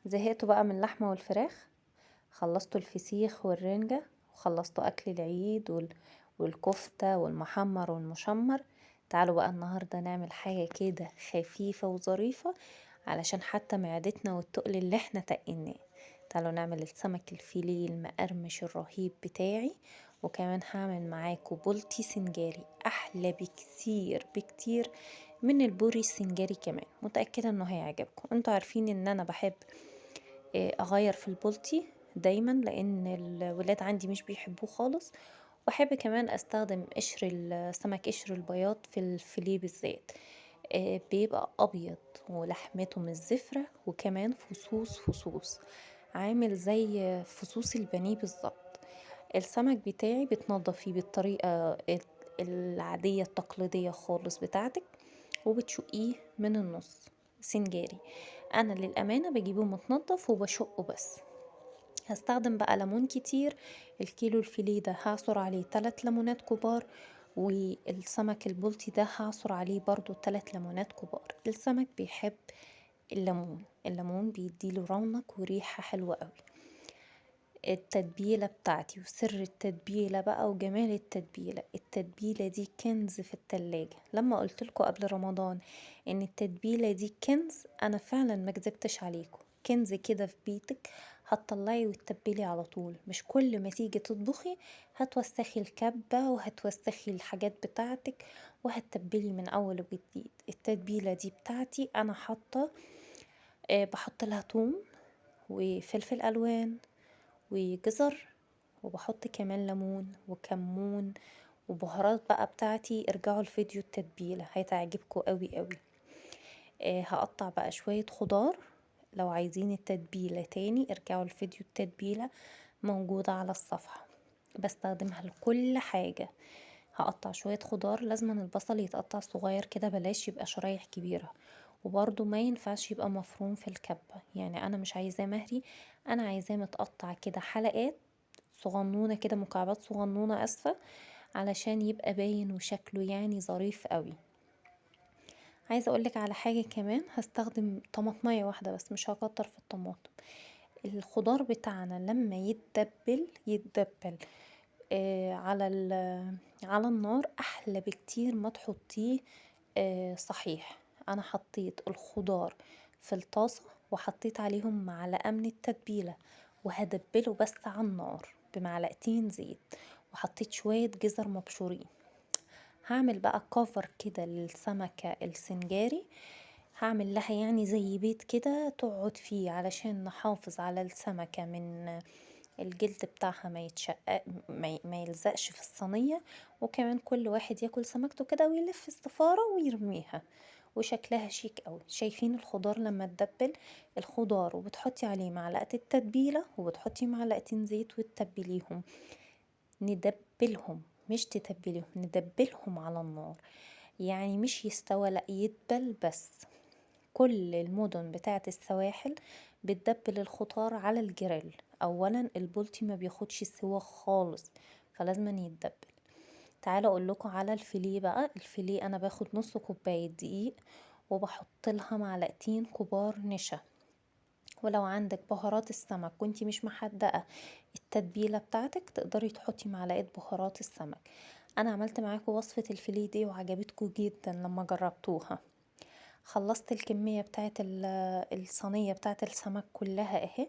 زهقتوا بقى من اللحمة والفراخ؟ خلصتوا الفسيخ والرنجة وخلصتوا أكل العيد والكفتة والمحمر والمشمر. تعالوا بقى النهاردة نعمل حاجة كده خفيفة وظريفة علشان حتى معدتنا والتقل اللي احنا تقلناه. تعالوا نعمل السمك الفيليه المقرمش الرهيب بتاعي، وكمان هعمل معاكم بولتي سنجاري احلى بكتير بكتير من البوري السنجاري كمان، متأكدة انه هيعجبكم. انتوا عارفين ان انا بحب اغير في البولتي دايما لان الولاد عندي مش بيحبوه خالص، وبحب كمان استخدم قشر السمك، قشر البياض في الفيليه بالذات، بيبقى ابيض ولحمته مش زفرة، وكمان فصوص فصوص عامل زي فصوص البانيه بالظبط. السمك بتاعي بتنضفيه بالطريقة العادية التقليدية خالص بتاعتك، وبتشقيه من النص سنجاري. انا للامانة بجيبه متنضف وبشقه بس. هستخدم بقى ليمون كتير، الكيلو الفيليه ده هعصر عليه 3 ليمونات كبار، والسمك البلطي ده هعصر عليه برضو 3 ليمونات كبار. السمك بيحب الليمون، الليمون بيديله رونق وريحة حلوة قوي. التتبيلة بتاعتي وسر التتبيلة بقى وجمال التتبيلة، التتبيلة دي كنز في التلاجة. لما قلت لكم قبل رمضان ان التتبيلة دي كنز، انا فعلا ما كذبتش عليكم. كنز كده في بيتك هتطلعي وتتبلي على طول، مش كل ما تيجي تطبخي هتوسخي الكبة وهتوسخي الحاجات بتاعتك وهتتبلي من اول وجديد. التتبيلة دي بتاعتي انا بحط لها توم وفلفل الوان وجزر، وبحط كمان ليمون وكمون وبهارات بقى بتاعتي. ارجعوا لفيديو التتبيلة هتعجبكم قوي قوي. هقطع بقى شوية خضار، لو عايزين التتبيلة تاني ارجعوا لفيديو التتبيلة موجودة على الصفحة، بستخدمها لكل حاجة. هقطع شوية خضار، لازم البصل يتقطع صغير كده، بلاش يبقى شرايح كبيرة، وبرضو ما ينفعش يبقى مفروم في الكبة، يعني انا مش عايزاه مهري، انا عايزاه متقطع كده حلقات صغنونة كده، مكعبات صغنونة اسفة، علشان يبقى باين وشكله ظريف قوي. عايزة اقولك على حاجة كمان، هستخدم طماطمية واحدة بس، مش هكتر في الطماطم. الخضار بتاعنا لما يتدبل على النار احلى بكتير ما تحطيه صحيح. انا حطيت الخضار في الطاسة وحطيت عليهم معلقة من التتبيلة، وهدبله بس على النار بمعلقتين زيت، وحطيت شوية جزر مبشورين. هعمل بقى كفر كده للسمكة السنجاري، هعمل لها زي بيت كده تقعد فيه علشان نحافظ على السمكة من الجلد بتاعها ما يتشقق، ما يلزقش في الصينية، وكمان كل واحد ياكل سمكته كده ويلف الصفارة ويرميها، وشكلها شيك قوي. شايفين الخضار لما تدبل الخضار وبتحطي عليه معلقة التتبيلة وبتحطي معلقتين زيت وتتبليهم، ندبلهم مش تتبليهم، ندبلهم على النار، يعني مش يستوى لا يدبل بس. كل المدن بتاعت السواحل بتدبل الخضار على الجريل. اولا البولتي ما بياخدش سوا خالص، فلازم يتدبل. تعالوا اقول لكم على الفيليه بقى. الفيليه انا باخد نص كوبايه دقيق وبحط لها معلقتين كبار نشا، ولو عندك بهارات السمك وانتي مش محدقه التتبيله بتاعتك تقدري تحطي معلقه بهارات السمك. انا عملت معاكم وصفه الفيليه دي وعجبتكم جدا لما جربتوها. خلصت الكميه بتاعت الصينيه بتاعت السمك كلها اهي،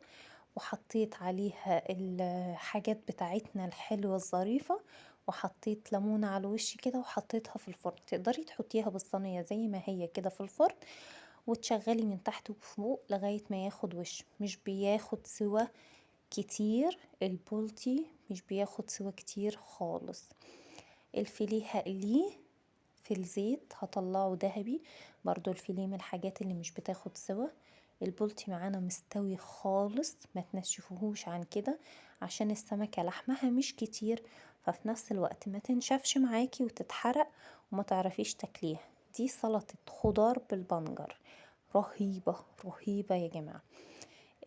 وحطيت عليها الحاجات بتاعتنا الحلوه الظريفه، وحطيت ليمونه على الوش كده، وحطيتها في الفرن. تقدري تحطيها بالصينيه زي ما هي كده في الفرن، وتشغلي من تحت وفوق لغايه ما ياخد وش. مش بياخد سوا كتير البولتي، مش بياخد سوا كتير خالص. الفيليه هقليه في الزيت، هطلعه ذهبي. برضو الفيليه من الحاجات اللي مش بتاخد سوا. البولتي معانا مستوي خالص، ما تنشفوهوش عن كده عشان السمكة لحمها مش كتير، ففي نفس الوقت ما تنشفش معاكي وتتحرق وما تعرفيش تاكليها. دي سلطة خضار بالبنجر رهيبة رهيبة يا جماعة.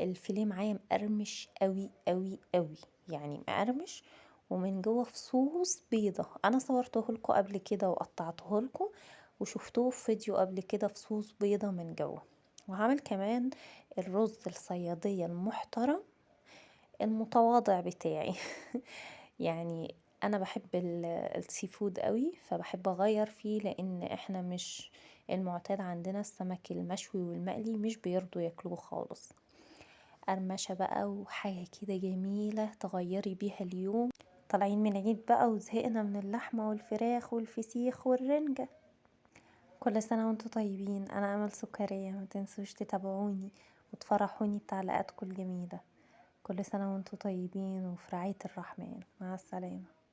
الفيليه معايا مقرمش قوي قوي قوي، يعني مقرمش ومن جوه فصوص بيضة. انا صورته لكم قبل كده وقطعته لكم وشفتوه في فيديو قبل كده، فصوص بيضة من جوه. وهعمل كمان الرز الصيادية المحترم المتواضع بتاعي. يعني انا بحب ال seafood قوي، فبحب اغير فيه، لان احنا مش المعتاد عندنا السمك المشوي والمقلي مش بيرضوا ياكلوه خالص. قرمشة بقى وحاجة كده جميلة تغيري بيها اليوم. طالعين من العيد بقى وزهقنا من اللحمة والفراخ والفسيخ والرنجة. كل سنة وانتم طيبين. انا امل سكرية، ما تنسوش تتابعوني وتفرحوني بتعليقاتكم الجميلة. كل سنة وانتم طيبين وفي رعاية الرحمن. مع السلامة.